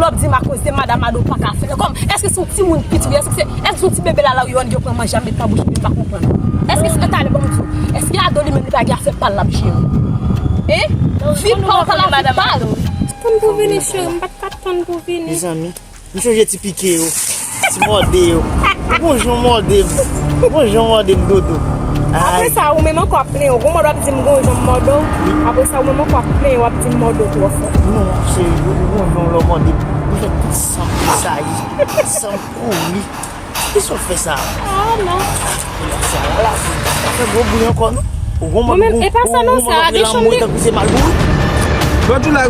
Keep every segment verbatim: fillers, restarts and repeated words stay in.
W ap di m akoz de madanm Ado pa ka fè. Kòm, èske se yon timoun piti, èske se, èske se yon ti bebe la, la, yo ann yo pran manje a met nan bouch li, m pa konprann. Èske se talè, ban m di w, èske Ado li menm li pa gen afè pa l ap jere? Hein? Vi pa w pa la vi pa l. Tann pou vini, cheri, m pa t ka tann pou vini. Mezanmi, m sonje ti pike yo, ti mòde yo. Ou gon jan w mòde m. Ou gon jan w mòde m, Dodo. Apre sa, ou menm ankò ap plenyen. Ou gon mòd w ap di m gon jan m mòde w. Apre sa, ou menm ankò ap plenyen, w ap di m mòde w twò fò. Non, cheri, ou gon jan w lè w mòde m. Ou fè tout san m tresayi, san m kouri. Kisa w fè sa? Ah, non. Sa la, la, sa fè gwo bri ankò, non? Ou gon mòde, ou gon, ou gon mòde ap rele anmwe tankou se malbouri. Lòt jou la,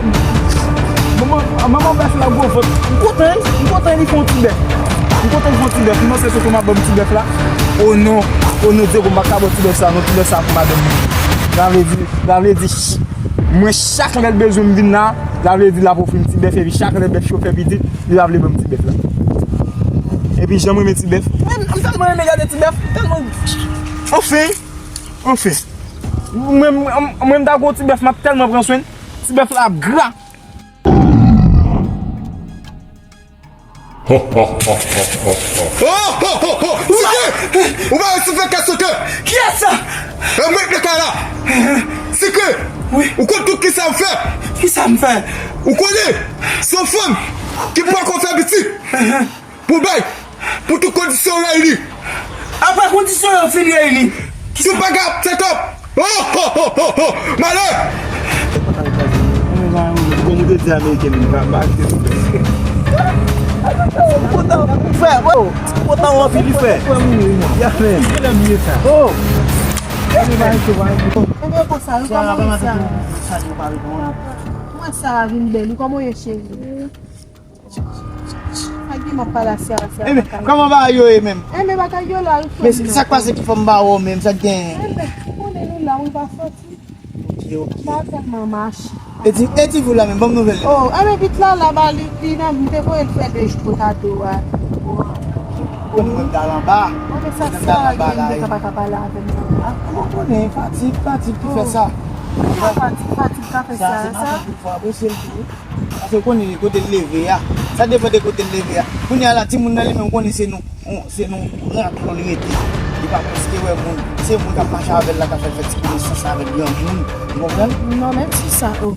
manman, manman bèf la gwo vant. M kontan, wi. M kontan li fè yon ti bèf. M kontan li fè yon ti bèf. M panse se tonton m ap ban m ti bèf la. O non, o non, Dyego, m pa ka ba w ti bèf sa, non, ti bèf sa pou madanm mwen. Sa vle di, sa vle di, ch-, mwen chak lè l bezwen m vin la, sa vle di l ap ofri m ti bèf, epi chak lè bèf yo fè pitit, li pa vle ban m ti bèf la. Epi jan m renmen ti bèf. Mwen, m tèlman renmen gade ti bèf, m tèlman, anfen, anfen. Mwen, mwen, mwen m ta gon ti bèf, m ap tèlman pran swen l. Ti bèf la ap gra. Ho, ho, ho, ho, ho, ho. Oh, oh, oh, oh. Sikre! Ou pa resi fè kè sote. Kiyès sa? E mwen k te ka la. Sikre! Wi. Ou konn tout kisa m fè? Kisa m fè? Ou konnen, se yon fanm ki poko fè pitit. Pou bay, pou tout kondisyon reyini. Apre kondisyon yo fin reyini. Tout bagay ap set up. Oh, oh, oh, oh, oh. Malè! Kòm ou te di Ameriken, m pa, m pa achte sou fè. M kontan, frè, oh, m kontan w anpil, wi, frè. Ya, men. Oh. Ebyen, konsa, wi, kòman w ye, Sara? Mwen, Sara vin bèl, wi, kòman w ye, cheri? Sa gen m ap pale a Sara, Sara. Enben, pa ka kòman bagay yo ye menm? Enben, bagay yo la, wi, frè m. Men sa k pase ki fè m pa wè w menm, sa k genyen? Enben, ou konnen nou la, wi, pa soti. Ok, ok. Pa tèlman mache. E ti, e ti fi w la menm, ban m nouvèl li. Oh, enben, pitit la, la, ba li, li nan, m te voye l fè de jou pou Tado a. Ou konn mwen t al anba. Mwen te santi sa, gen, mwen te pa ka pale avè l. Ah, ou konnen, fatig, fatig ki fè sa. Fatig, fatig ka fè sa, sa. Sa, se matant li fò apresye l tou. Paske w konnen kote l leve a. Sa depann de kote l leve a. Kounye a la, timoun nan li menm konnen se nou, se nou ranklon li rete. Li pa prèske wè moun. Se moun k ap mache avè l la k ap fè l fè ti konesans avèk granmoun. Ou konprann? Non, menm si sa, oh.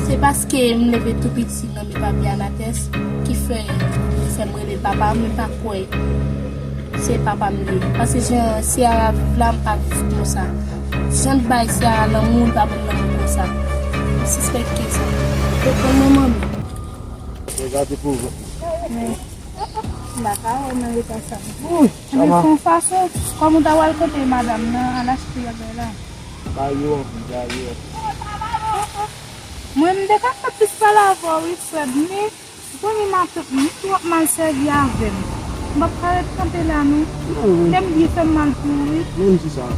Se paske m leve tou piti nan men papi Anatès ki fè, fè m rele l papa, men pa kwè. Se papa m ye. Paske jan Ciara viv la, m pa viv konsa. Jan l bay Ciara lanmou, l pa ban m lanmou konsa. M sispèk ke sa. Yo pran manman m. Regade pou vant. Men, m pa ka wè nan eta sa. Wi, men fè yon fason, kòm ou ta pral kote madanm nan, al achte bagay la. Ba yo anpil, ba yo anpil. Mwen, m te ka fè plis pale avè w, wi, frè m, men ou konnen matant mwen tou ap mal sèvi avè m. M p ap ka ret kanpe la, non. Lè m byen fè m mal pou ou, wi. Menm si sa,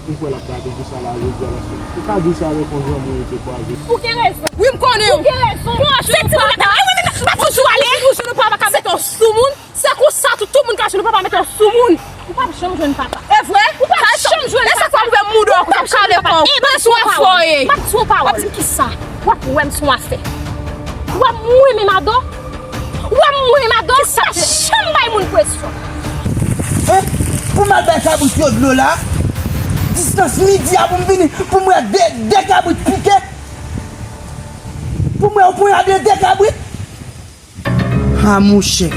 ou kwè l ap gade pou sa la, jodi a, paske ou ka di sa avèk yon granmoun ou te kwaze. Ou gen rezon. Wi, m konnen w. Ou gen rezon. Bon, se ti moun la, e mwen menm, m p ap fout ou ale. Ou jwenn ou pa ka mete w sou moun. Se konsa tou, tout moun ka jwenn ou papa mete w sou moun. Ou p ap janm jwenn papa. E vre? Ou p ap janm jwenn papa. E sa k fè w ouvè mouda w konsa, w kale kò w. Pran swen w foye. M ap di w yon pawòl. W ap di m kisa? W ap wè m se yon afè. W ap mwen menm Ado? W ap mwen menm Ado? Ou p ap janm bay moun presyon. Hein? Pou m al bay kabrit yo dlo la? Distans midi a pou m vini, pou m wè de, de kabrit pike? Pou m wè yo ponyade de kabrit? Ha, monchè.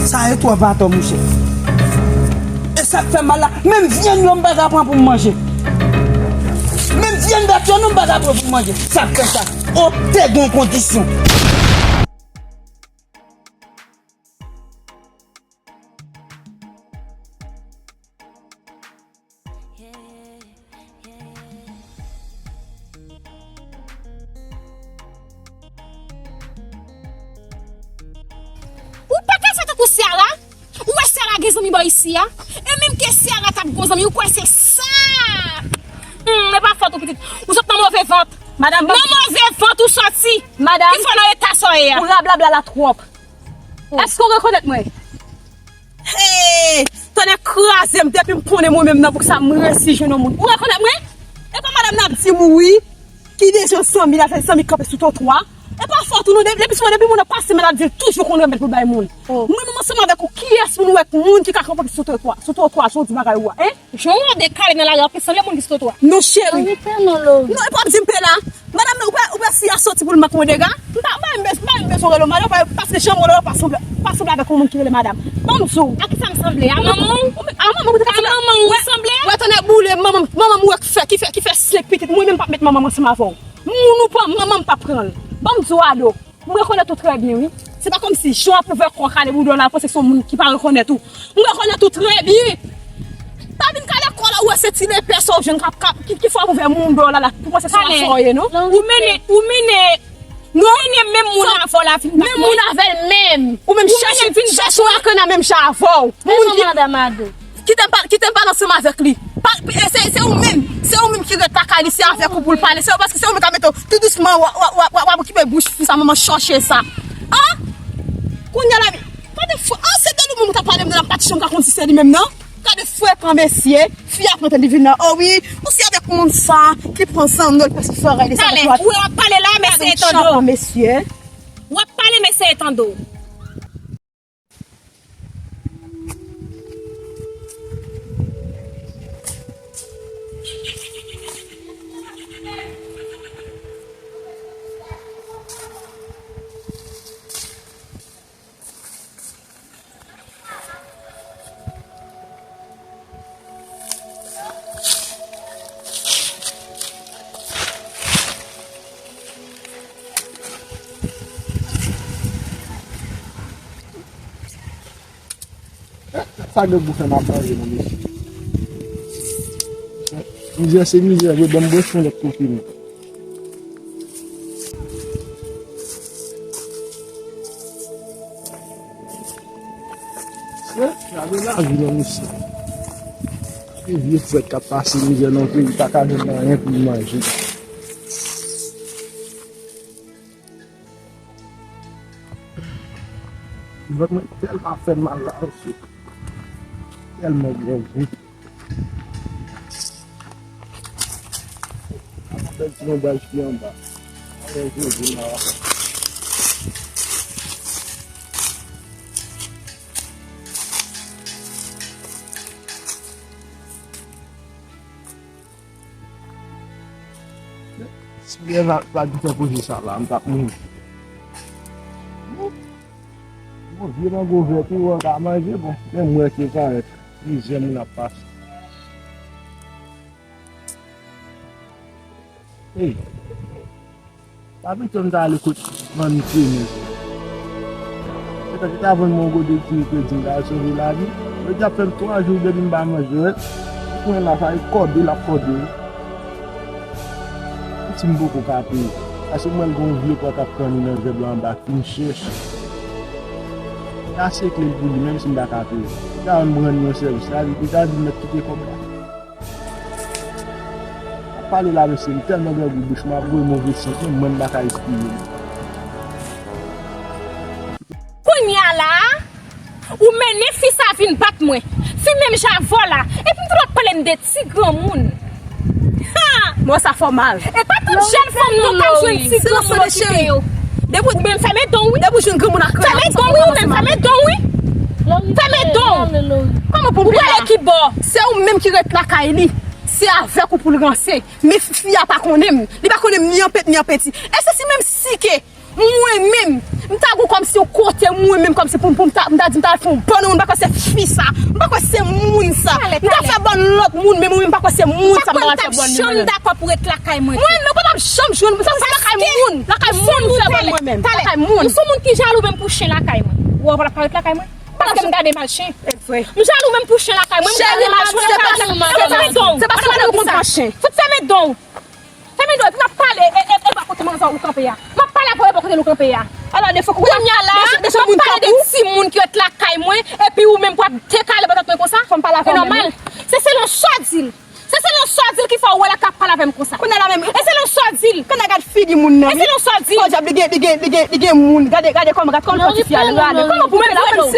Sa e twòp atò, monchè. E sa k fè mal la, menm vyann yo m pa ka pran pou m manje. Menm vyann bèt yo, non, m pa ka pran pou m manje. Sa k fè sa? O, te gon kondisyon. Ou pa ka fè tankou Ciara. Ou wè Ciara gen zanmi bò isi a? E menm ke Ciara t ap gon zanmi, ou kwè se sa? Hmm, e pa fòt ou pitit. Ou sot nan move vant. Madanm, nan move vant ou soti. Madanm. Ki fè w nan eta sa w ye a? Ou rablabla la twòp. Èske w rekonèt mwen? Hey! Tonnè kraze m, depi m konnen mwen menm nan, poukisa m resi jwenn yon moun? Ou rekonèt mwen? E pa madanm nan ap di m wi, ki deja zanmi la fè zanmi kanpe sou twotwa. E pa fòt ou non, de- depi sou depi moun nan pase men l ap di l toujou konn remèd pou bay moun. Mwen menm ansanm avèk ou, kiyès moun wè k moun ki ka kanpe sou twotwa, sou twotwa, sou ti bagay ou a, en? Jan w ap dekale nan lari a, ap sanble moun ki sou twotwa. Non, cheri. Arete non, Lori. Non, e pa ap di m pe la. Madanm nan, ou pa, ou pa si a soti pou l manke yon dega. M pa, m pa menm bez- m pa menm bezwen rele w madanm, pa- paske jan m wè w la, pa sanble, pa sanble avèk yon moun ki rele madanm. Ban m di w. A kisa m sanble? A manman w? A manman w te ka sanble. A manman w sanble? Wè, tonnè boule, manman m, manman m wè k fè, ki fè, ki fè senk pitit. Mwen menm m p ap met manman m ansanm avè w. Moun ou pran, manman m p ap pran l. Ban m di w, Ado. M rekonèt ou trè byen, wi. Se pa kòmsi jan w ap ouvè kò w kale bouda w la, panse se yon moun ki pa rekonèt ou. M rekonèt ou trè byen. Pa vin kale kò w la, ou wè se ti lepè sa w jwenn k ap, k ap, ki, ki fè w ap ouvè bouda w la, la, pou panse se yon afè w ye, non? Ou mennen, ou mennen, ou mennen menm moun avè w la vin bat mwen. Menm moun avè l menm. Ou menm chèche, chèche w ak nan menm jan avè w. Moun ki, madanm Ado. Kite m pa, kite m pale ansanm avèk li. Pa, e, se, se ou menm, se ou menm ki ret lakay li, se avèk ou pou l pale. Se ou, paske se ou menm k ap mete w tou dousman, w ap, w ap, w ap, w ap okipe bouch fi sa, manman chòche sa. An? Kounye a la, gade fre, an, se de li menm ou t ap pale m de la, m pa t janm ka konn si se li menm, non. Gade frekan mesye, fi a pran tèt li vin nan. O wi, ou se avèk moun sa ki pran zanno l, paske fè rèy li sa. Talè, ou w ap pale la, mesye tande w. Mesye. W ap pale, mesye tande w. Sa gen pou fè m ap manje non mesye. Mizè se mizè vre, ban m bwè yon lòt kofi non. Gade lavi non mesye. Gade vye frèt k ap pase mizè nan peyi, pa ka jwenn anyen pou l manje. Vant mwen tèlman ap fè m mal la mesye. Tèlman grangou. Bèl ti lonbray ki anba. Alè jodi la. Si byen pa, pa di fè koze sa la, m t ap mouri. Bon, vye mango vè tou, an ka manje, bon, men m wè ke parèt mizè moun ap pase. Ey, pa pito m ta ale kot manmi Klemens la. Petèt li ta vann mwen yon gode diri kredi m ta al sove lavi. Jodi a fè m twa jou depi m pa manje, wi. Ou konnen la sa e kòde l ap kòde, wi. Menm si m poko ka peye. Paske m wè l gen yon vye pòt ap tann li nan zèb la anba fin chèch. L ase kle l pou li, menm si m pa ka peye. Li ta vann m rann li yon sèvis la, li ta di m mèt kite kòb la. Ap pale la mesye, m tèlman grangou bouch mwen ap voye move sant, menm mwen m pa ka respire. Kounye a la, ou mennen fi sa vin bat mwen. Fi menm jan avè w la. Epi m tout ap pale m de ti granmoun. Ha! Mò sa fè w mal. E pa tout jèn fanm non k ap jwenn ti granmoun okipe yo. Depi w menm fèmen don wi. Depi w jwenn granmoun ak kran. Fèmen don wi, ou menm fèmen don wi. Fèmen don. Kòman pou ou prale ki bò? Se ou menm ki ret lakay li. Se avèk ou pou l ranse. Men fi a pa konnen m. Li pa konnen m ni an pent ni an penti. E se si menm si ke mwen menm, m ta gon kòmsi yon kote mwen menm kòmsi pou, pou m ta, m ta di m ta al fè yon bòn moun, m pa kwè se fi sa. M pa kwè se moun sa. M ta fè bòn lòt moun, men mwen menm m pa kwè se moun sa m ta al fè bòn li mwen menm. Mwen menm mwen pa t ap janm jwenn sa, se lakay moun. Lakay moun m fè bòn mwen menm. Lakay moun. Ou se moun ki jalou menm pou chen lakay mwen. Ou pa t ap ka ret lakay mwen. Paske m gade mal chen. M jalou menm pou chen lakay mwen, m gade mal chen lakay mwen. Se pa sa, se pa sa, se pa sa. Fout fèmen don w. Fèmen don w, epi m ap pale, e, e, e bò kote manzè ou kanpe a. M ap pale avè w e bò kote l ou kanpe a. Ala de fòk ou kounye a la, m ap pale de timoun ki ret lakay mwen, epi ou menm pou ap dekale bò tèt mwen konsa. Fò m pale avè w menm. E nòmal. Se selon sa w di l. Se selon sa w di l ki fè w wè l ap pale avè m konsa. Kounye a la menm. E selon sa w di l. Kounye a gad figi moun nan. E selon sa w di l. Podyab, li gen, li gen, li gen, li gen moun. Gade, gade kòman, gade kòman ti fi a rale. Kòman pou mwen vire w?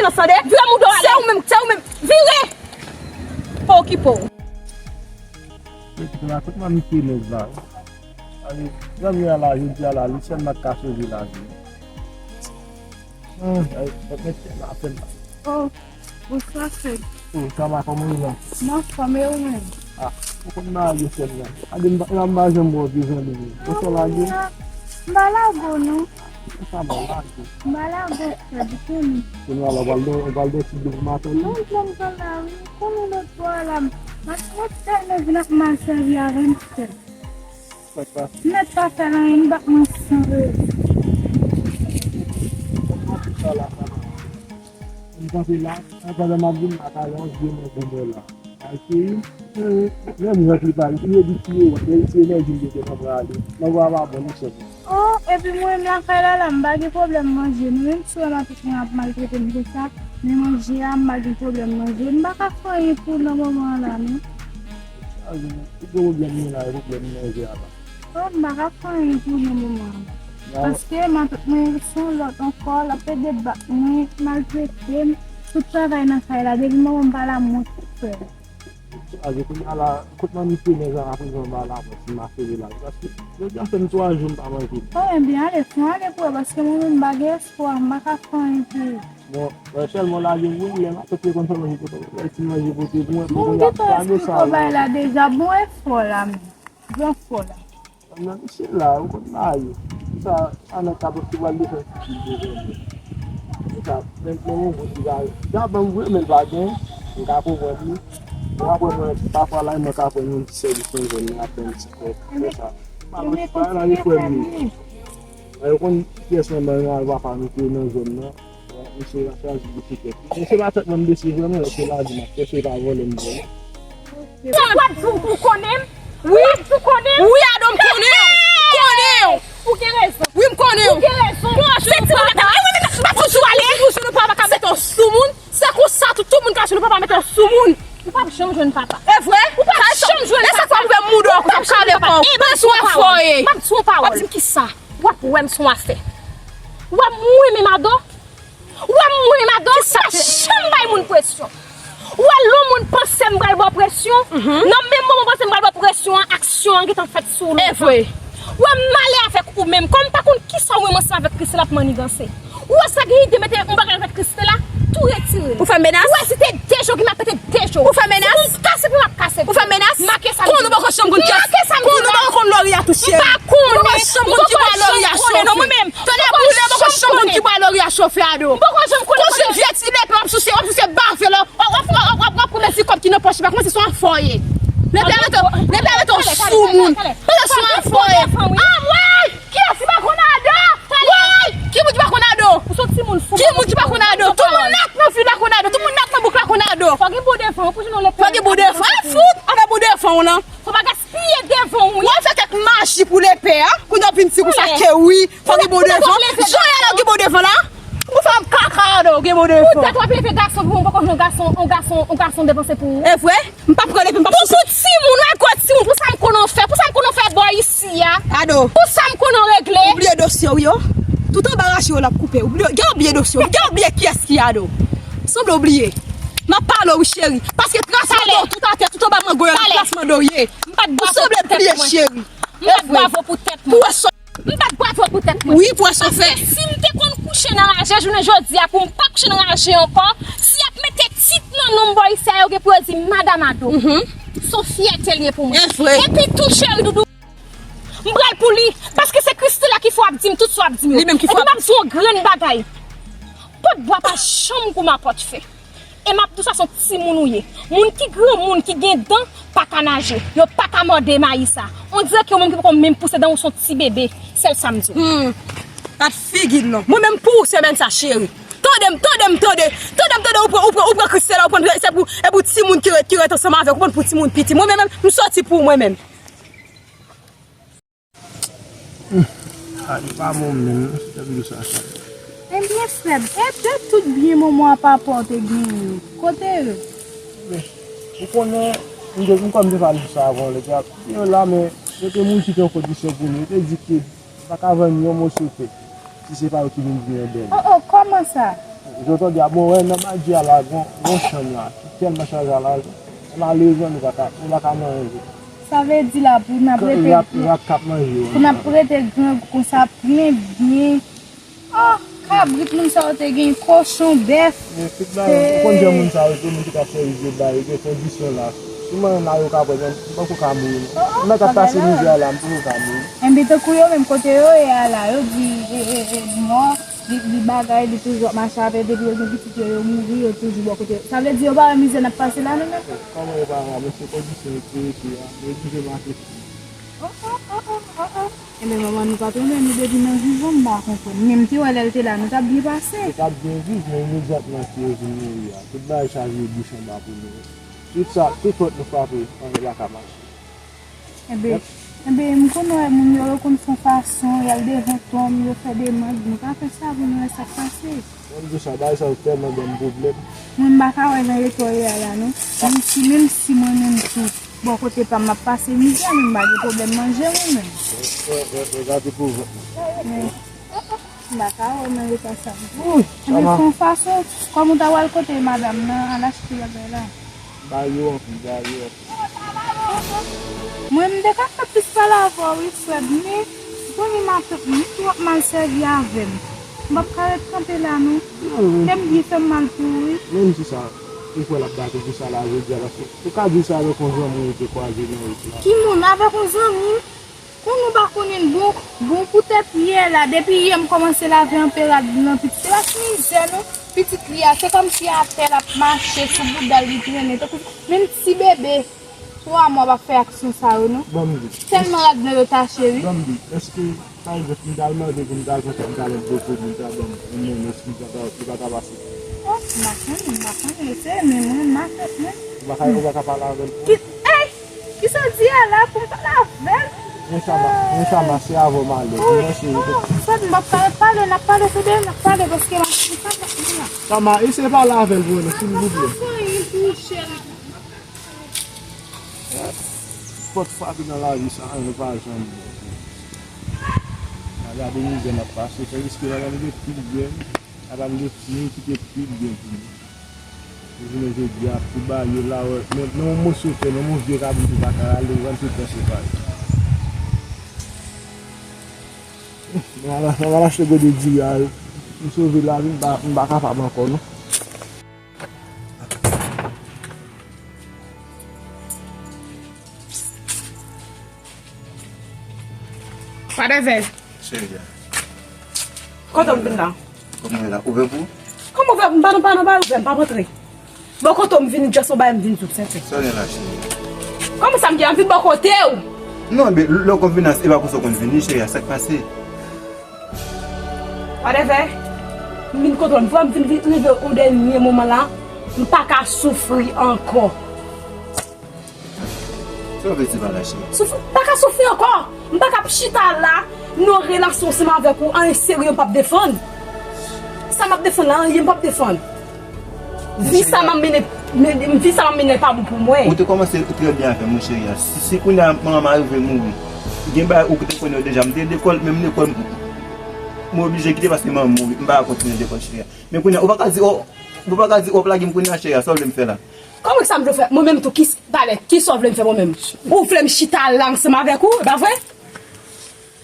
Vire mouda w ale. Se ou menm, se ou menm. Vire! Pa okipe w. Mwen kite la kot manmi Kenèz la. Zanmi a la, jodi a la, li sèlman k ka sove lavi. Ah, ay, mwen te la fè la. Oh, bonswa, frè. Oh, sa va, kòman w ye la? M anfòm, e ou menm? Ah, ou konn marye sèlman. Ade, m pa, m pa janm wè w pi zanmi. Ou sou lage? M pa lage w, non. Sa va, lage. M pa lage w, frè, ditou, non. Kounye a la, w pral do, w pral do ti bif maten, non? Non, non, m pa la, wi. Konnen lòt bò a la, m, m, mwen tèlman vin ap mal sèvi avè m, frè. Mèt pa fè l anyen, m bat mwen san rezon. M kanpe la, pandan m ap vin la, talè, yon vye nèg ou wè la. Akeyi, menm jan ki pale, li di ki yo, men se enèji m te gen nan prale. Nan vwa pa bon, non, chèf. Oh, epi mwen menm lakay la, la, m pa gen pwoblèm manje. Nou menm si w wè m ap, mwen ap maltrete m konsa, men manje a, m pa gen pwoblèm manje. M pa ka fè anyen pou nan moman an la, non. Ou gen pwoblèm nan la, pwoblèm manje a la. Oh, m pa ka fè anyen pou nan moman an. Paske matant mwen se yon lòt ankò, l ap pede bat mwen, maltrete m, tout travay nan kay la, depi moman m pa la, mwen k fè l. Aze kounye a la, kot manmi Fenè sa, aprezan m pa la, mwen si m a sere la, paske jodi a fè m twa jou m pa manje. Oh, ebyen, ale, fon ale pou wè, paske mwen menm m pa gen espwa, m pa ka fè anyen pou ou. Bon, sèlman lage m wi, lè m ap fè konn fè manje pou mwen, si manje pote pou mwen, pou mwen, m te esplike w bagay la deja, bon efò la, men. Gran fò la. Nan misye la, ou konn marye. Sa, sa nèg ka pral defann pitit li devan mwen. Sa, men, men yon gwo ti bagay. Sa ban m vre, men l pa gen. M ka konprann li. Bon, apre mwen, pafwa la, mwen ka pran yon ti sèvis nan zòn nan, apre yon ti kòb. Konsa. Pa nan ti bagay la, li frè m li. Yo konn pyès nan ban nan, al pa pa nou nan zòn nan. Misye la chwazi bisiklèt. Misye pa fèt mwen blese vrèman, se lavi m ap chèche, pa vòlè m vòlè. W ap di w konnen m? Wi. W ap di w konnen m? Wi, Ado, m konnen w. M konnen w. Ou gen rezon. Wi, m konnen w. Ou gen rezon. Bon, se ti moun nan, e mwen menm, m ap fout ou ale. Ou sou nou pa ka mete w sou moun. Se konsa tout, tout moun ka sou nou pa mete w sou moun. Ou p ap janm jwenn papa. E vre? Ou p ap janm jwenn papa. E sa k fè w ouvè mouda w konsa, w kale kò w. Pran swen fòye. M ap di w yon pawòl. W ap di m kisa? W ap wè m se yon afè. W ap mwen menm Ado. Ou wè mwen, Ado, m pa janm bay moun presyon. Ou wè lè yon moun panse m pral ba w presyon, nan menm moman w panse m pral ba w presyon an, aksyon an gentan fèt sou ou lontan. E vre. Ou wè m male avèk ou menm, kòm m pa konn kisa ou menm ansanm avèk Christella ap maniganse. Ou wè sa gen ide mete yon bagay avèk Christella, tou retire l. Ou fè menas? Ou wè si te de jou ki m ap pete de jou. Ou fè menas? Si m kase pye m ap kase pye. Ou fè menas? Make sa m di. Konnen ou poko janm konn ki, konnen ou poko konn lori a tou, cheri. M pa konnen. Ou poko janm konn ki bò lori a chofe. Tande, boule, ou poko janm konn ki bò lori a chofe, Ado. M poko janm konnen. Konsi vye ti lepè w ap souse, w ap souse bave la. W ap, w ap, w ap, w ap, w ap pran ti kòb ki nan pòch li, pa kòmanse se yon afòye. Lepè mete, lepè mete w sou moun. Mete se yon afòye. Anmwey! Kiyès ki pa konn Ado? Woy! Ki moun ki pa konn Ado? Ou se yon timoun fou. Ki moun ki pa konn Ado? Tout moun nèt nan vil la konn Ado. Tout moun nèt nan bouk la konn Ado. Fò gen bo devan, pou jounen w lepè. Fò gen bo devan. E fout! Avè bo devan w lan. Fò pa gaspiye devan w, wi. W ap fè kèk maji pou lepè a. Kounye a w vin di konsa ke wi. Fò gen bo devan. Jan y a la gen bo devan la. Ou fè m kaka Ado, gen bo devan. Poutèt w ap leve gason pou mwen, poko jwenn yon gason, yon gason, yon gason depanse pou ou. E vre? M p ap pran lepè, m p ap souse. Pou, pou timoun, w al kwè timoun, pou sa m konnen w fè, pou sa m konnen w fè bò isi a. Ado. Pou sa m konnen w regle. Ou bliye dosye w yo. Tout anba rache yo l ap koupe. Ou bliye, gen w bliye dosye w. Gen w bliye kiyès ki Ado. Sanble w bliye. M ap pale w wi, cheri. Paske tras mande w tout atè, tout anba mango yo la, tras mande w ye. Ou sanble bliye, cheri. M bat bravo pou tèt mwen. Pou wè sa. M bat bravo pou tèt mwen. Wi, pou wè sa w fè. Paske si m te konn kouche nan raje jounen jodi a, pou m pa kouche nan raje ankò, si y ap mete tit nan non m bò isi a, yo gen pou yo di Madam Ado. Se yon fyète l ye pou mwen. E vre. Epi tou, cheri doudou, m pral pou li, paske se Christella ki fè w ap di m tout sa w ap di m yo. Li menm ki fè w ap. Epi m ap di w yon grenn bagay. Pòt bwa pa janm goumen a pòt fè. E m ap di w sa, se yon timoun ou ye. Moun ki granmoun, ki gen dan, pa ka naje. Yo pa ka mòde mayi sa. On dirè ke yon moun ki poko menm pouse dan ou se yon ti bebe. Sèl sa m di w. Hmm. Gad figi l non. Mwen menm pou ou semèn sa, cheri. Tande m, tande m, tande. Tande m, tande, ou pran, ou pran, ou pran Christella, ou pran, se pou, e pou timoun ki ret, ki ret ansanm avèk ou, ou pran pou timoun piti. Mwen menm, m sòti pou ou mwen menm. Hmm. A, li pa bon menm, non, se te vin sa, sa. Ebyen, frè m, e de tout byen manman a papa w te genyen yo, kote yo? Men, ou konnen, m te, m kwè m te pale de sa avan, lè te ap, yo la, men, yo te mouti yon kondisyon pou nou, yo te di ke m pa ka vann yon moso tè, si se pa yo ki vin di yon dènye. Oh, oh, kòman sa? Yo tande a, bon, wè, nan Badi a la, gon, gon chanm la, ki tèlman chaje a lajan, malerezman, nou pa ka, nou pa ka nan yon jou. Sa vle di la, pou n ap rete, rat, rat k ap manje yo, pou n ap rete grangou konsa, plen byen. Oh, kabrit moun sa yo te gen, kochon, bèf. Men tout bagay, ou konn jan moun sa yo, se moun ki t ap sèvi zye bay, yo gen kondisyon la. Si mwen menm la, yo ka pran, men m poko ka mouri, non. M mèt ap pase mizè a la, m poko ka mouri. Enben, tankou yo menm, kote yo ye a la, yo di, e, e, e, mò, li, li bagay, li toujou ap mache avè, depi yo gen pitit yo, yo mouri, yo toujou bò kote yo. Sa vle di yo pa wè mizè n ap pase la, nou menm? Kòman yo pa wè? Men se kondisyon yo kreye tou a, yo oblije mache sou. Oh, oh, oh, oh, oh, oh. Enben, manman nou pa t renmen nou depi nan vivan, m pa konprann. Men m te wè lè l te la, nou t ap byen pase. Yo t ap byen viv, men imedyatman ke yo vin mouri a, tout bagay chaje bouch anba pou nou. Tout sa, tout pòt nou frape, anyen pa ka mache. Enben, enben, m konn wè moun yo, yo konn fè yon fason, y al devan tonm, yo fè demann, nou pa fè sa pou nou wè sa k pase. Mwen, m di sa, bagay sa yo tèlman ban m pwoblèm. Mwen, m pa ka wè nan eta w ye a la, non. Menm si, menm si mwen menm tou, bò kote pa m, m ap pase mizè, men m pa gen pwoblèm manje mwen menm. Mwen, mwen, mwen gade pou vant mwen. Men, m pa ka wè nan eta sa. Enben, fè yon fason, kòm ou ta pral kote madanm nan, al achte bagay la. Ba yo anpil, ba yo anpil. Mwen, m te ka fè plis pale avè w, wi, frè m, men, ou konnen matant mwen tou ap mal sèvi avè m. M p ap ka ret kanpe la, non. Kè m byen fè m mal pou ou, wi. Menm si sa, ou kwè l ap bat ou pou sa la, jodi a, paske ou ka di sa avèk yon zanmi ou te kwaze nan wout la. Ki moun? Avèk yon zanmi m? Kon nou pa konnen l, bon, bon, poutèt yè la, depi yè m kòmanse lave anperad nan pitit, se pa ti mizè non, pitit li a, se kòmsi atè l ap mache sou bouda l, li trennen, tankou menm ti bebe twa mwa p ap fè aksyon sa yo non. Ban m di. Tèlman rad nan yo tache wi. Ban m di, èske, pa egzanp, m t al mande pou m t al fè m talèt bwoko, pou m ta ban m, mwen menm, èske li pa ta, li pa ta pase? Oh, m pa konnen, m pa konnen, se men mwen, m pa fèt mwen. Ou pa ka, ou pa ka pale avè l pou ki, ey! Kisa w di a la pou m pale avè l? Men Chama, men Chama, se avè w m ale. Wi, non, cheri. Frè m, m p ap pale, pale, n ap pale tou de, n ap pale, paske m ap, m p ap, m p ap. Chama, eseye pale avè l pou mwen, silvouplè. Pòt frape nan lavi sa, anyen pa janm bon. Gade mizè n ap pase, tandis ke madanm gen pil byen, madanm gen timoun ki te pil byen pou nou. Jounen jodi a, pou ba yo la, wè, men, men yon moso tè, men yon vye kabrit ou pa ka rale, ou vann tout tan se pa yo. Mwen al, mwen al achte gode diri a, m sove lavi, m pa, m pa kapab ankò, non. Whatever. Cheri a. Kote w vin la? Kòman w la? Ouvè pou ou? Kòman ouvè pou m? Pa nan, pa nan, pa ouvè, m p ap antre. Bò kote w m vin, just yon bagay m vin di w, sèten. Sa w gen la, cheri? Kòman sa m gen? M vin bò kote w! Non, men lè w konn vin la, e pa konsa w konn vini, cheri a, sa k pase? Whatever. M vin kote w, m vin rive o dènye moman la, m pa ka soufri ankò. Sa w vle di pa la, cheri? Soufri, m pa ka soufri ankò. M pa ka ap chita la, nan relasyon ansanm avèk ou, anyen serye m p ap defann. Sa m ap defann la, anyen m p ap defann. Vi sa m ap mennen, men, vi sa m ap mennen pa bon pou mwen. Ou te kòmanse trè byen avè m, wi, cheri a. Si, si kounye a manman m arive mouri, gen bagay ou te konnen yo deja. M te lekòl, menm lekòl, m oblije kite paske manman m mouri. M pa ka kontinye lekòl, cheri a. Men kounye a, ou pa ka di, oh, ou pa ka di, oh, w ap lage m kounye a, cheri a, sa w vle m fè la? Kòman sa m vle w fè? Mwen menm tou, ki, talè, kisa w vle m fè mwen menm? Ou vle m chita la ansanm avèk ou, e pa vre?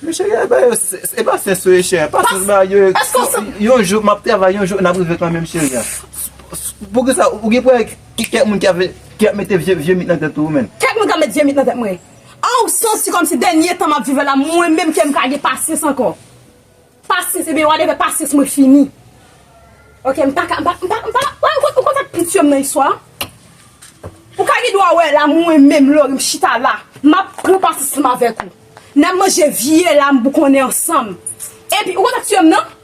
Men cheri, e pa yo, se, se, e pa sens yo ye, cheri. Pa sens ba yo ye. Èske w se yon jou, m ap travay, yon jou, n ap rive kanmenm, cheri a. Poukisa, ou gen pwoblèm ki kèk moun ki ap, ki ap mete vye, vye mit nan tèt ou, ou menm? Kèk moun k ap met vye mit nan tèt mwen? An, ou santi kòmsi dènye tan m ap viv la, mwen menm ke m ka gen pasyans ankò? Pasyans, ebyen, whatever, pasyans mwen fini. Ok, m pa ka, m pa, m pa, m pa, wè, ou konn, ou konn sa k pi tiye m nan istwa a? Ou ka gen dwa wè la, mwen menm, Lori, m chita la, m ap pran pasyans m avèk ou. N ap manje vye la, m boukonnen ansanm. Epi, ou konn sa k tiye m nan?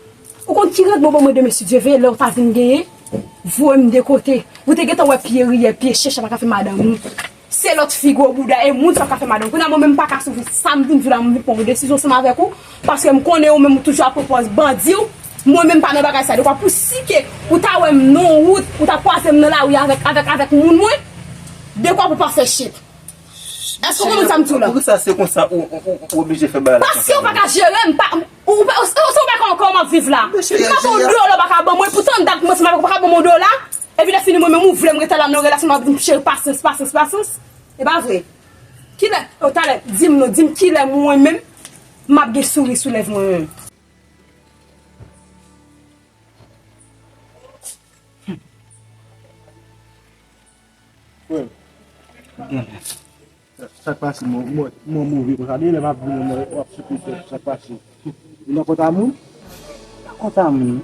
Ou konn ki randman w ban mwen demen, si Dye vle, lè w ta vin genyen, voye m de kote. Ou te gentan wè pye riyè, pye chèch pa ka fè madanm ou. Se lòt fi gwo bouda e moun sa k ka fè madanm. Kounye a mwen menm m pa ka soufri. Sa m vin di w la, m vin pran yon desizyon ansanm avèk ou. Paske m konnen ou menm ou toujou ap pran pòz bandi w. Mwen menm m pa nan bagay sa. Dekwa pou si ke ou ta wè m nan yon wout, ou ta kwaze m nan lari avèk, avèk, avèk moun mwen, dekwa pou pa fè shit. Èske w konprann sa m di w la? Poukisa se konsa ou, ou, ou, ou oblije fè bagay la konsa? Paske ou pa ka jere m, pa, ou, ou, ou, ou pa konn kòman m ap viv la. M pa ba w dola, ou pa ka ban mwen, poutan dat mwen ansanm avèk ou pa ka ban mwen yon dola. Epi lè fini mwen menm ou vle m rete la nan relasyon m ap di m cheri pasyans, pasyans, pasyans. E pa vre. Kilè, o, talè, di m non, di m kilè mwen menm, m ap gen souri sou lèv mwen menm. Frè m. Sa k pase, mwen, mwen, mwen move konsa. Depi lè m ap vini, mwen, w ap souke tèt, sa k pase? Ou nan kont a moun? Nan kont a moun.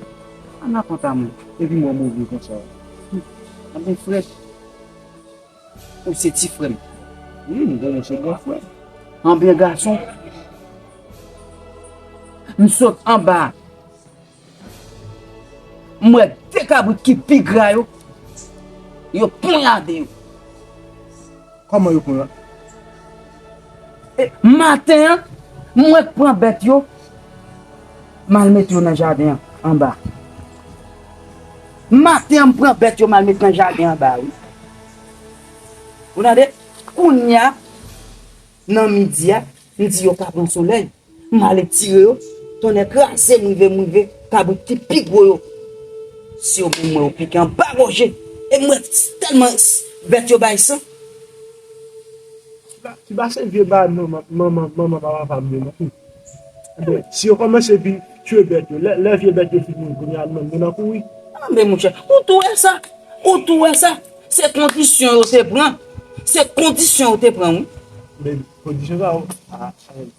Nan kont a moun. Epi mwen move konsa. Anben frè, ou se ti frè m. Wi, m konnen se gran frè. Anben gason, m sot anba. M wè de kabrit ki pi gra yo, yo ponyade yo. Kòman yo ponyade? E, maten an, mwen k pran bèt yo, m al mete yo nan jaden an, anba. Maten an, m pran bèt yo, m al mete nan jaden anba, wi. Ou tande? Kounye a, nan midi a, m di yo ka pran solèy. M ale tire yo, tonnè kraze m, rive, m rive, kabrit ki pi gwo yo. Si yo vin mwen yo pike anba goje. E m wè tèlman bèt yo bay san. Ki ba, ki ba se vye ba manman, manman, manman pa papa m yo, non. Enben, si yo kòmanse pi tye bèt yo, lè, lè vye bèt yo fin mouri, kounye a, nou menm, nou nan kouri. Anben, monchè, ou tou wè sa? Ou tou wè sa? Se kondisyon yo te pran. Se kondisyon yo te pran, wi. Men kondisyon sa yo, a, a,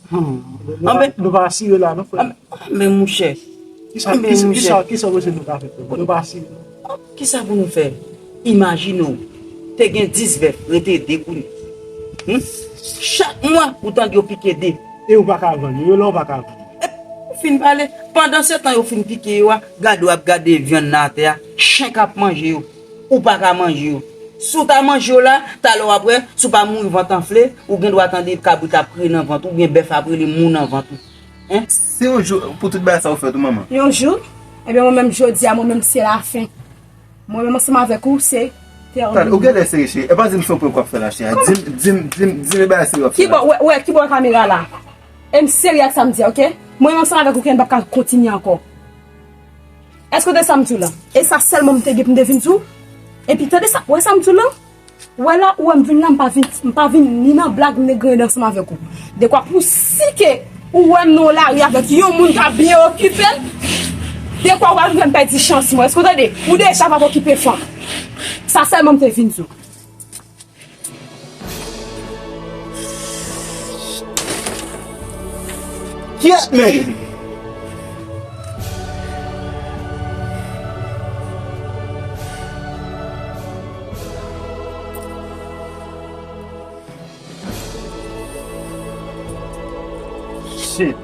nou pa, nou pa asire la, non, frè. Anben, monchè. Kisa, kisa, kisa, kisa w panse nou ka fè, frè? Nou pa asire, non. Kisa pou nou fè? Imajine w, te gen dis bèf, rete de kounye. Hmm? Chak mwa, ou tande yo pike de. E ou pa ka vann yo, yo la ou pa ka vann yo. Epi, ou fin pale, pandan se tan yo fin pike yo a, gade w ap gade vyann nan atè a, chen k ap manje yo, ou pa ka manje yo. Si w ta manje yo la, talè w ap wè, si w pa mouri vant anfle, ou gen dwa tande kabrit ap kriye nan vant ou, oubyen bèf ap rele mou nan vant ou. Hein? Se yon jou pou tout bagay sa yo fèt ou, manman. Yon jou? Ebyen, mwen menm jodi a, mwen menm se lafen. Mwen menm ansanm avèk ou, se tèmine. Tande, ou genlè serye, cheri. E pa di m se yon prank w ap fè la, cheri. Di m, di m, di m, di m e bagay serye w ap fè la. Kibò, wè, wè, kibò kamera la? E m serye ak sa m di a, oke? Mwen menm ansanm avèk ou, Ken, m p ap ka kontinye ankò. Èske w tande sa m di w la? E sa sèlman m te gen pou m te vin di w? Epi tande sa, wè sa m di w la? Wè la, ou wè m vin la, m pa vin, m pa vin ni nan blag, ni nan griyen ansanm avèk ou. Dekwa pou si ke ou wè m nan lari avèk yon moun k ap byen okipe l, dekwa ou pa vin fè m pèdi chans mwen. Èske w tande? Ou deja p ap okipe fanm. Sa sèlman m te vin di w. Kyèt, men! Shit.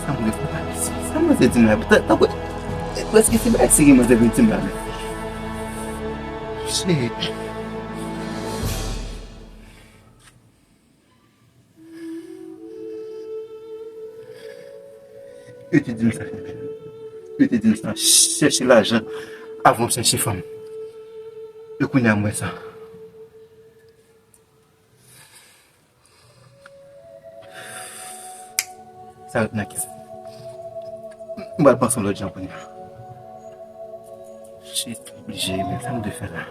Sa mwen te fè la, mesi. Sa mwen te di m la, tankou, prèske se bagay serye mwen te vin di m la, men. Shit. Yo te di m sa. Yo te di m sa. Chèche lajan avan w chèche fanm. E kounye a m wè sa. Sa ret nan kè m. M pral panse yon lòt jan kounye a. Shit, oblije, men sa m dwe fè la?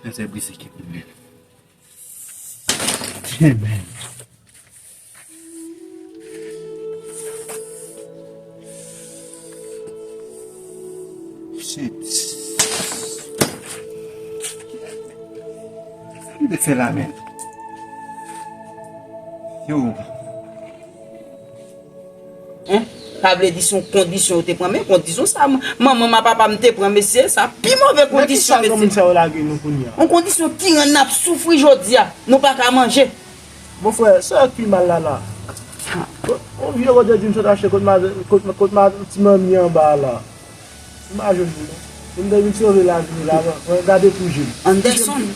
Mwen se brize kè m, men. Amen. Shit. Sa m te fè la, men? Yo. Hein? Sa vle di se yon kondisyon yo te pran. Men kondisyon sa, m-, manman m ak papa m te pran, mesye, sa pi move kondisyon, mesye. Nan kisa granmoun sa yo lage nou kounye a? Yon kondisyon ki rann n ap soufri jodi a. Nou pa ka manje. Mon frè, sa yo k pi mal la, la. Yon vye kote di m sot achte kot ma-, kot, kot ma-, ti manmi anba a la. M pa jwenn li, non. M te vin sove lavi nou la, mwen gade pou je m. Anderson.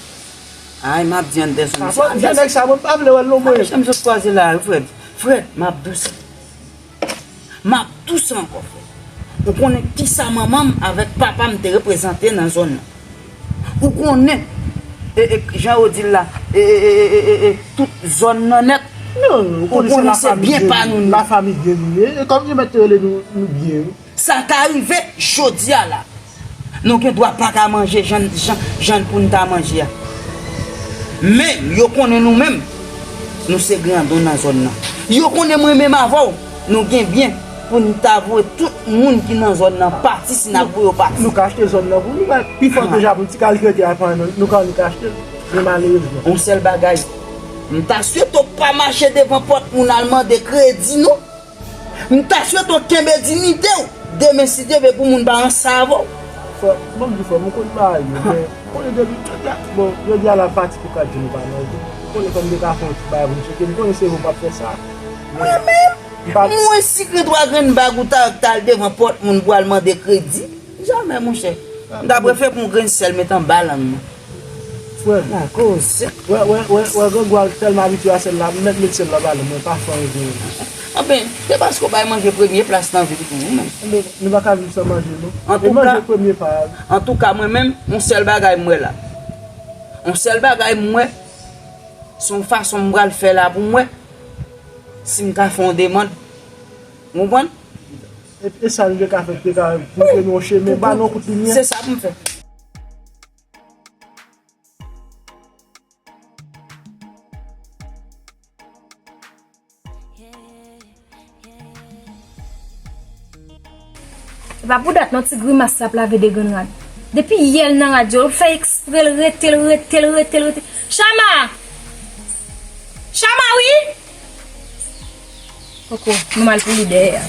Ay, m ap di Anderson. Apre, vye nèg sa, mwen pa vle wè l non, mwen. Ay, jan m sot kwaze la, Fred. Fred, m ap di w sa. M ap di w sa ankò, Fred. Ou konnen kisa manman m avèk papa m te reprezante nan zòn nan. Ou konnen, e, e, jan yo di l la, e, e, tout zòn nan nèt, Non, ou konnen se lafanmi byen pa nou, non. Lafanmi byen nou ye. E kòm yo mèt rele nou, nou byen, wi. Sa ka rive jodi a la. Nou gen dwa pa ka manje jan, jan, jan pou n ta manje a. Men, yo konnen nou menm, nou se grandon nan zòn nan. Yo konnen mwen menm avè w, nou gen byen pou n ta voye tout moun ki nan zòn nan pati si n ap voye yo pati. Nou ka achte zòn nan pou nou, men pi fò deja pou n ti kalkilete a, nou ka annik achte l. Men malerezman. Yon sèl bagay, m ta swete w pa mache devan pòt moun al mande kredi non. M ta swete w kenbe diyite w. Demen, si Dye vle, pou moun pa ranse avè w. Frè, ban m di frè m, ou konn bagay yo, men ou konnen depi jodi a, bon, jodi a la pati pou kat jou nou pa manje. Ou konnen fò m te ka fè yon ti bagay pou m tcheke, m konnen se vre w p ap fè sa. Mwen menm, mwen si gen twa grenn bag ou ta, ta al devan pòt moun pou al mande kredi. Jamè, monchè. M ta prefere pran yon grenn sèl met anba lang mwen. Frè m. Lakoz. Wè, wè, wè, wè, grangou a tèlman abitye a sèl la, m mèt met sèl la ba li, mwen pa fè anyen pou li. Anben, se paske w bay manje premye plas nan vi w tou, wi, men. Anben, nou pa ka viv san manje, non. E manje premye pa a, wi. Antouka, mwen menm, yon sèl bagay m wè la. Yon sèl bagay m wè, se yon fason m pral fè la pou m wè si m ka fè yon demann. Ou konprann? E, e sa nou te ka fè, te ka montre nou yon chemen, ba nou yon kout limyè. Se sa pou m fè. E pa pou dat non, ti grimas sa ap lave de grenn rad. Depi yè l nan rad yo, l fè ekspre, l rete, l rete, l rete, l rete. Chama! Chama, wi! Poko, nou mal pou li dèyè a.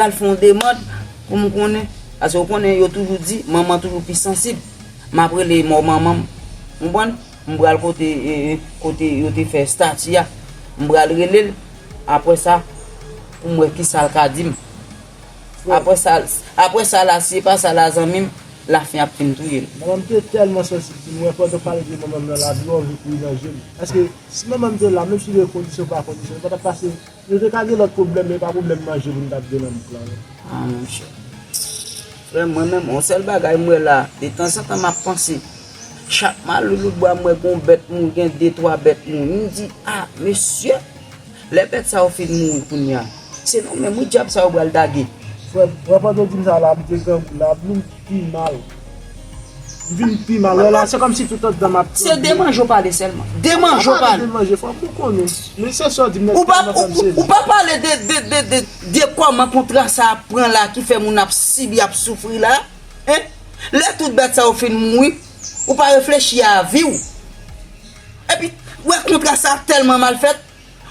Al fè yon demann pou m konnen. Paske w konnen, yo toujou di, manman toujou pi sansib. M ap rele mò manman m. Ou konprann? M pral kote, e, e, kote yo te fè estati a. M pral rele l. Apre sa, pou m wè kisa l ka di m. Apre sa, apre sa la, si e pa sa la, zanmi m, lafen ap fin touye l. Manman m te tèlman sansib, si m wè pandan w pale de manman m nan lavi, w anvi kouri nan je m. Paske si manman m te la, menm si gen kondisyon pa kondisyon, li pa t ap pase. Nou te ka gen lòt pwoblèm, men e pa pwoblèm manje pou n t ap gen nan bouk la, non. Ah, monchè. Frè m, mwen menm, yon sèl bagay m wè la, detanzantan m ap panse, chak maloulout bwa m wè gon bèt mouri, gen de twa bèt mouri. M di, ah, mesye, lè bèt sa yo fin mouri kounye a, se nou menm, wi, dyab sa yo pral dage. Frè m, wè pandan w di m sa la, m te grangou la, m vin pi mal. M vin pi mal. Wè la, se kòmsi tout anndan m ap tranble. Se de manje w pale sèlman. De manje w pale. De manje, frè m, ou konnen. Men se sa w di m nan. Ou pa, ou, ou pa pale de, de, de, de, de kòman kontra sa ap pran la ki fè moun ap sibi, ap soufri la. Hein? Lè tout bèt sa yo fin mouri, ou pa reflechi a vi w. Epi, wè kontra sa tèlman mal fèt,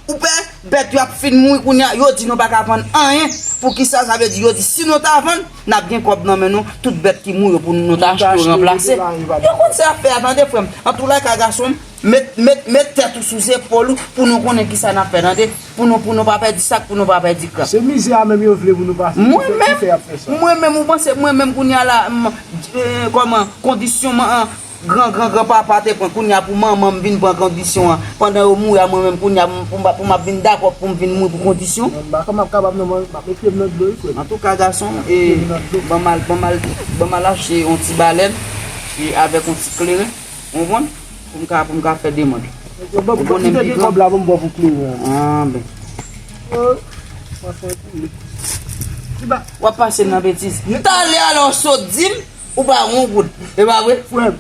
ou pè bèt yo ap fin mouri kounye a, yo di nou pa ka vann anyen. Poukisa? Sa vle di yo di si nou ta vann, n ap gen kòb nan men nou, tout bèt ki mouri yo pou nou, nou ta achte yo ranplase. Yo konn sa y ap fè a, tande frè m. Antoulaka, gason m, met, met, met tèt ou sou zepòl ou pou nou konnen kisa n ap fè, tande. Pou nou, pou nou pa pèdi sak, pou nou pa pèdi kran. Se mizè a menm yo vle pou nou pase. Mwen menm, mwen menm, ou panse mwen menm kounye a la, m, e, kòman, kondisyon m, an, gran, gran, gran papa te pran, kounye a pou manman m vin pran kondisyon an. Pandan yo mouri a, mwen menm kounye a, m, pou m, pou m ap vin dakò pou m vin mouri pou kondisyon. M pa, m ap kapab non, m ap met pye m nan dlo wi, frè m. Antouka, gason, e, ban m al, ban m al, ban m al achte yon ti balèn, e, avèk yon ti kleren, ou konprann? Pou m ka, pou m ka fè demann. Ou konnen m pi gran. Kòb la pou m ba w pou kleren an. Ah, ben. W ap pase m nan betiz. Talè a lè w sot di m, ou pa yon goud. E pa vre? Frè m,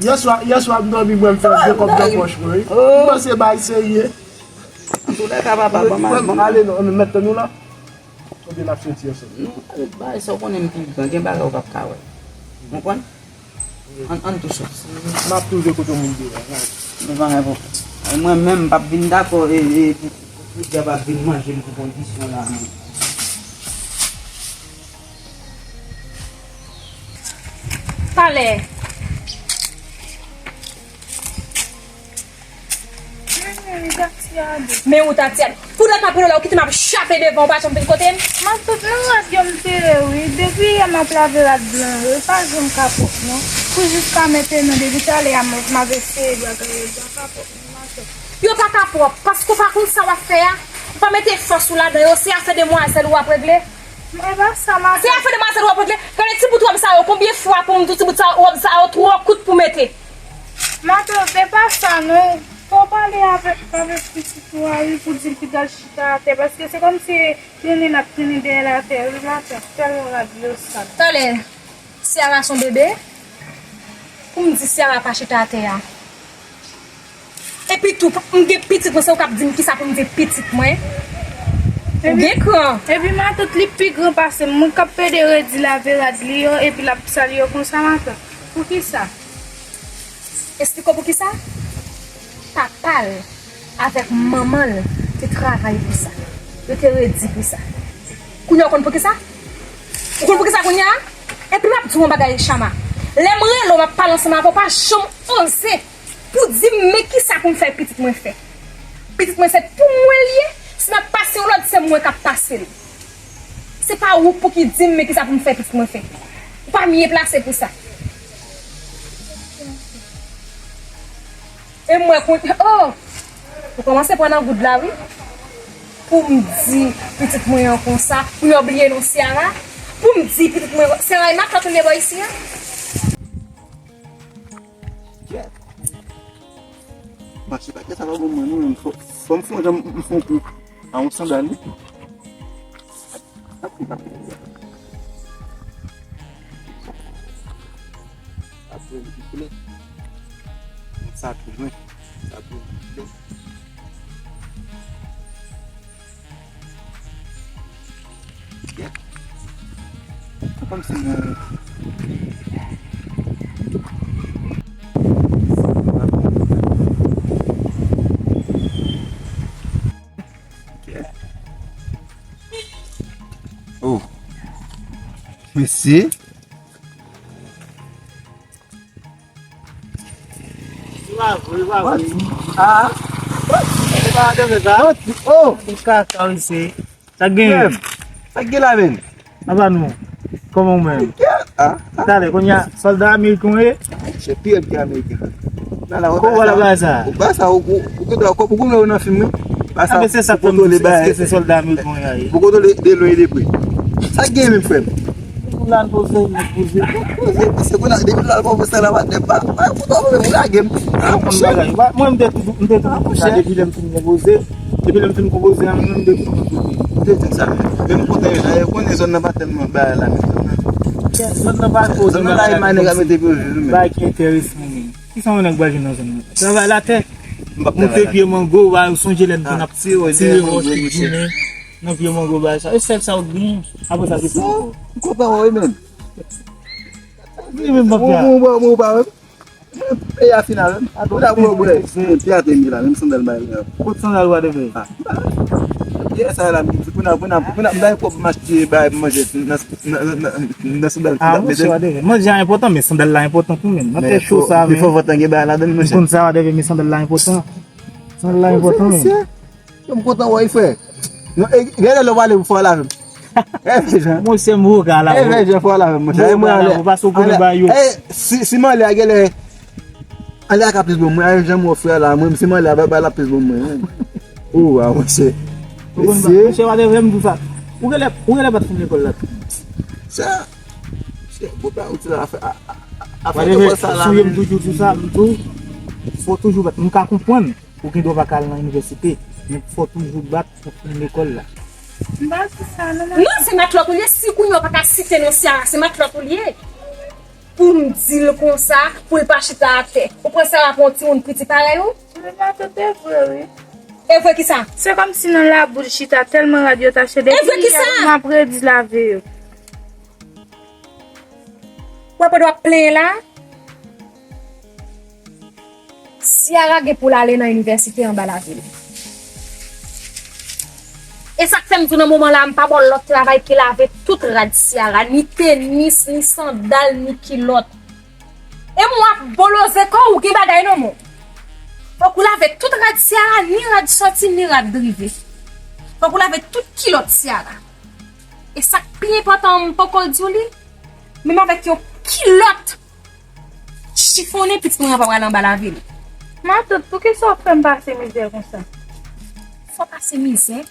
yèswa, yèswa m dòmi, mwen m fè de kòb nan pòch mwen, wi. M panse bay serye. Antoulaka, papa, ban m al, ban m al. Ale, nou, nou mèt tan nou la. Oubyen n ap soti ansanm? Nou, ale, bagay sa, ou konnen m pi gran, gen bagay ou p ap ka wè. Ou konprann? Ann, ann tou soti. M ap twouve kote moun dwe a, gade. Men pa gen pwoblèm. Mwen menm, m p ap vin dakò, e, e, pou, pou, pou dyab ap vin manje m pou kondisyon la, non. Talè. Men ou, Tatyana. Poutèt m ap rele w la, ou kite m ap chape devan, ou pa janm vin kote m. M ap sot nan rad yo m te ye, wi. Depi yè m ap lave rad blan yo, yo pa janm ka pwòp, non. Pou jiska mentnan, depi talè a, m, m ap eseye bagay yo, yo pa ka pwòp, non, m ap sot. Yo pa ka pwòp, paske w pa konn sa w ap fè a. Ou pa mete fòs ou ladan yo, se afè demwazèl ou ap regle. E pa sa, matant. Se afè demwazèl w ap regle. Gade ti bout wòb sa yo, konbyen fwa pou m di w ti bout sa, wòb sa yo twò kout pou mete? Matant, e pa sa non. Fò w pale avèk, avèk pitit ou a, wi, pou di l kite l chita atè, paske se kòmsi trennen l ap trennen dèyè l atè, wi, matant. Tèlman rad yo sal. Talè, Ciara se yon bebe. Pou m di Ciara pa chita atè a. Epi tou, m gen pitit mwen, se ou k ap di m kisa pou m di pitit mwen? Ou gen kran. Epi matant, li pi gran pase m. Mwen k ap pede redi lave rad li yo, epi l ap sal yo konsa, matant. Poukisa? Esplike w poukisa? Papa l avèk manman l te travay pou sa. Yo te redi pou sa. Kounye a w konn poukisa? Ou konn poukisa kounye a? Epi m ap di w yon bagay, Chama. Lè m rele w, m ap pale ansanm avè w, pa janm oze pou di m men kisa pou m fè pitit mwen fè. Pitit mwen se pou mwen l ye, si m ap pase yon lòd, se mwen k ap pase l. Se pa ou pou ki di m men kisa pou m fè pitit mwen fè. Ou pa mye plase pou sa. E mwen konn, oh! Ou kòmanse pran nan goud la, wi. Pou m di pitit mwen an konsa, pou yo bliye non Ciara. Pou m di pitit mwen, Ciara e matant ou ye bò isi an. Mache pa kè sa pa bon mwen non, fò, fò m fè yon jan m fè yon kou a yon sandal wi. Sa tou lwen. Sa tou lwen. Kòmsi mwen. Oh. Mesye. Ah. Oh. Ou kaka wi se. Sa k genyen? Sa k gen la menm? Apa nou? Kòman ou menm? Ah. Talè, kounye a, sòlda ameriken w ye? Se pi rèd ke ameriken. Kòman w pral la bagay sa? Ou pa sa, ou, ou, ou, ou, ou, ou, ou nan fim wi. Apa se sa k fè m di, èske se sòlda ameriken w ye? Pou kontwole de lwen e de pre. Sa k gen menm frè m? Pou l al poze, li poze. Poze, poze, kounye a, depi l al poze sa la, pa, pa, pa, pa, pa, pa, lage m. Mwen, m te toujou, m te toujou konsa, depi lè m fin konpoze, depi lè m fin konpoze, mwen, m te toujou konpoze. M te di sa, men m kontan yo la, yo konnen zòn nan pa tèlman bagay la, men zòn nan. Zòn nan pa twò, zòn nan la, e manèg a mete pye wi, men. Bagay ki enteresan, men. Kisa yon nèg pral jwenn nan zòn nan? Travay latè. Moute pye mango, w a sonje lè n konn ap tire wòch tout jounen nan pye mango, bagay sa. E sèl sa w gen. Apre sa, se pou ou. M kontan wè w, men. Li menm, papa. Ou, ou, ou, ou pa wè m? Peyi a final, men. Ou ta bwè, bwè. Peyi a te mi la, menm sandal bay la. Kot sandal w a te fè? Ah. Yè sa la, m di, pou n a, pou n a, pou n a, m bay kòb m achte bay pou manje nan, nan, nan, nan, nan sandal ki t ap mete. Ah, monchè, w a te fè. Manje a enpòtan, men sandal la enpòtan tou, men. Nan tè cho sa, men. Fò vant lan gen bay ladan l, monchè. M konn sa, w a te fè, men sandal la enpòtan. Sandal la enpòtan, men. Yo, m kontan wè w, frè. Non, e, gen lè lè w pale pou fò lave m. E, fè jan. Monchè, m woka la. E, fè jan fò lave m, monchè. E, mwen anlè. Ou pase w konnen ba yo. E, si, si m anlè a, gen lè anlè a ka plis bon mwen. A, jan m wè frè la, mwen, si m anlè a, ba, ba la plis bon mwen. Ou, a, monchè. Ou konn ba, monchè, w a te vrè m di w sa. Ou gen lè, ou gen lè pa t fin lekòl la. Sa, se, bon, ba, ou ti la, afè, a, a, a, afè lekòl sa la, sou yo, m toujou di sa, m tou, fò toujou bat. M ka konprann. Ou gen dwa pa ka al nan inivèsite, men fò toujou bat pou fin lekòl la. M pa di sa, non, non. Non, se matlòt ou l ye. Si kounye a w pa ka site non Ciara, se matlòt ou l ye. Pou m di l konsa, pou l pa chita atè. Ou pran Ciara pou yon timoun piti parèy ou? Men matant, e vre, wi. E vre kisa? Se kòmsi nan labou l chita, tèlman rad yo tache. E vre kisa? Depi yè, m ap redi lave yo. W ap, w ap plenyen la? Ciara gen pou l ale nan inivèsite anba lavil. E sa k fè m di w nan moman la, m pa ba w lòt travay ke lave tout rad Ciara, ni tenis, ni sandal, ni kilòt. E m w ap boloze kò w, ou gen bagay nan men w. Fòk ou lave tout rad Ciara, ni rad sòti, ni rad rive. Fòk ou lave tout kilòt Ciara. E sa k pi enpòtan an, m poko di w li, menm avèk yon kilòt chifonnen pitit mwen an pa pral anba lavil. Matant, poukisa w fè m pase mizè konsa? Fò w pase mizè?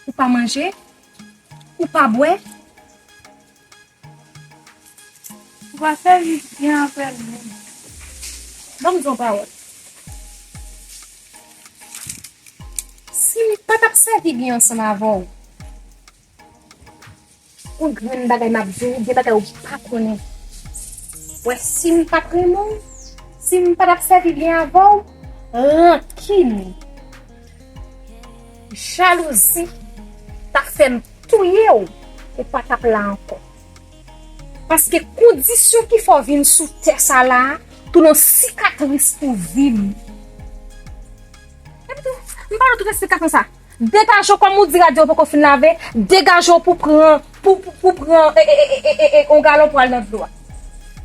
Ou pa manje? Ou pa bwè? Ou pa sèvi byen avè l menm. Ban m di w yon pawòl. Si m pa t ap sèvi byen ansanm avè w, yon grenn bagay m ap di w, gen bagay ou pa konnen. Wè, si m pa t renmen w, si m pa t ap sèvi byen avè w, rankin, jalouzi t ap fè m touye w, ou pa t ap la ankò. Paske kondisyon ki fè w vin sou tè sa la a, tou yon sikatris pou vi m. Epi tou, m pa nan tout esplikasyon sa. Degaje w kòm ou di radyo w poko fin lave, degaje w pou pran, pou, pou, pou pran e, e, e, e, e, e, yon galon pou al nan dlo a.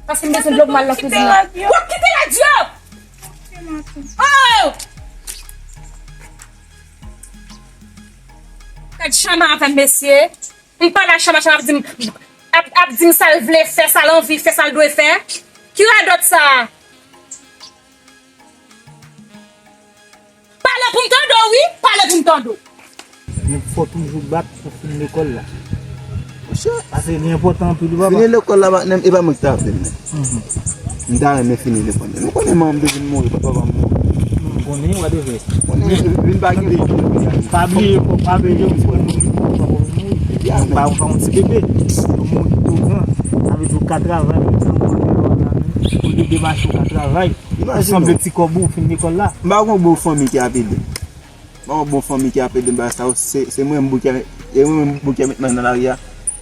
Paske m bezwen dlo pou m al nan kizin nan. W ap kite radyo! Oh! Gad jan m avè m, mesye. M pale a Chama, Chama ap di m, ap, ap di m sa l vle fè, sa l anvi fè, sa l dwe fè. Ki radòt sa a? Pale pou m tande w, wi, pale pou m tande w. Men fò toujou bat pou fin lekòl la. Monchè, pase li enpòtan anpil, wi, papa. Fini lekòl la, patnè m, e pa mwen ki ta fè l, men. Mhm. M ta renmen fini lekòl. Nou konnen manman m te vin mouri, papa pa m mouri. M konnen, whatever. Konnen, vin pa gen. Pa bliye, pa bliye, m konnen. Ya, men. Pa, pa yon ti bebe. Yon moun ki tou gran. Sa vle di w ka travay, ou pran bòl deyò a la, men. Olye de mache, ou ka travay. Ou sanble ti kòb ou, fin lekòl la. M pa konn bon fanmi ki ap ede m. Bon, bon fanmi ki ap ede m bagay sa yo, se, se mwen menm bouke, e mwen menm bouke met mwen nan lari a.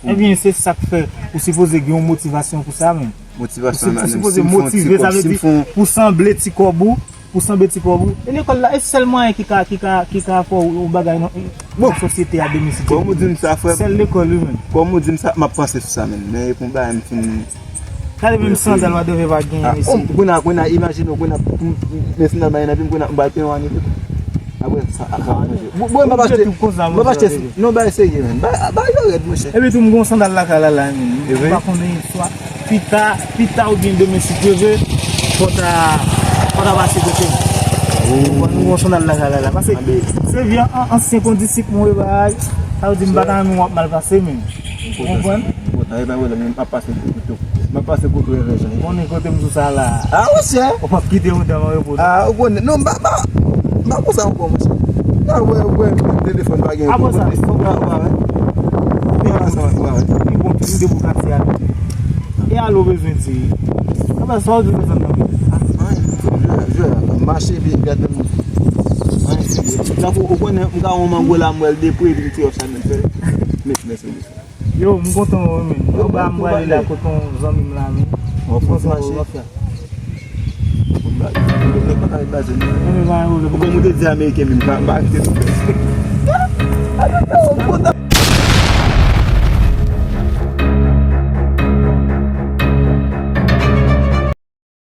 Ebyen, se sa k fè ou sipoze gen yon motivasyon pou sa menm. Motivasyon nan menm. Ou sipoze motive, sa vle di pou sanble ti kòb ou, pou sanble ti kòb ou. E lekòl la, e sèl mwayen ki ka, ki ka, ki ka fè w yon bagay nan, nan sosyete a demen si Dye vle. Bon, ou di m sa, frè m. Sèl lekòl, wi, menm. Kòm ou di m sa, m ap panse sou sa menm. Men e pou yon bagay m fin Gade menm sandal, whatever, pa gen, mesye. Kounye a, kounye a, imajine w, kounye a, m, m, men sandal mwen nan pye m, kounye a, m pral peye yon ane tou. Apre sa, a, a, manje. Bon, bon, m ap achte, m ap achte, non, bagay serye, men. Bagay, bagay yo rèd, monchè. Epi tou, m gon sandal lakay la, la, men. E vre? M pa konnen, swa pita, pita oubyen demen, si Dye vle, fò ta, fò ta pase kote m. M gon sandal lakay la, la. Pase, se vye an, ansyen kondisip mwen, bagay. Sa vle di, m pa ta renmen w ap mal pase, men. Ou konprann? Bon, sa e pa pwoblèm, m ap pase kote w. M ap pase kote w, Evangeline. Konnen kote m sou sa la. Ah, monchè. Ou p ap kite yon dam an repo. Ah, ou konnen. Non, m pa, m pa, m pa konsa ankò, monchè. Nan wè, wè, telefòn pa gen. Apre sa, ou pa, ou pa wè. Ou pa wè sa, ou pa wè. Li bon, li de pou katye a. E alo bezwen di. Apa sa ou di sa nan men? Anyen, jwè, jwè, mache, epi gade moun. Anyen, tankou, ou konnen, m ka wè yon mango la, m wè l de pre, epi m tire yon chat, men fè. Mèsi, mèsi, mèsi. Yo, m kontan wè w, men. Yo, anba m prale la kote yon zanmi m la, men. M kontan wè w, mafya. Ou konn m te di ameriken, men m pa, m pa kite sou fè.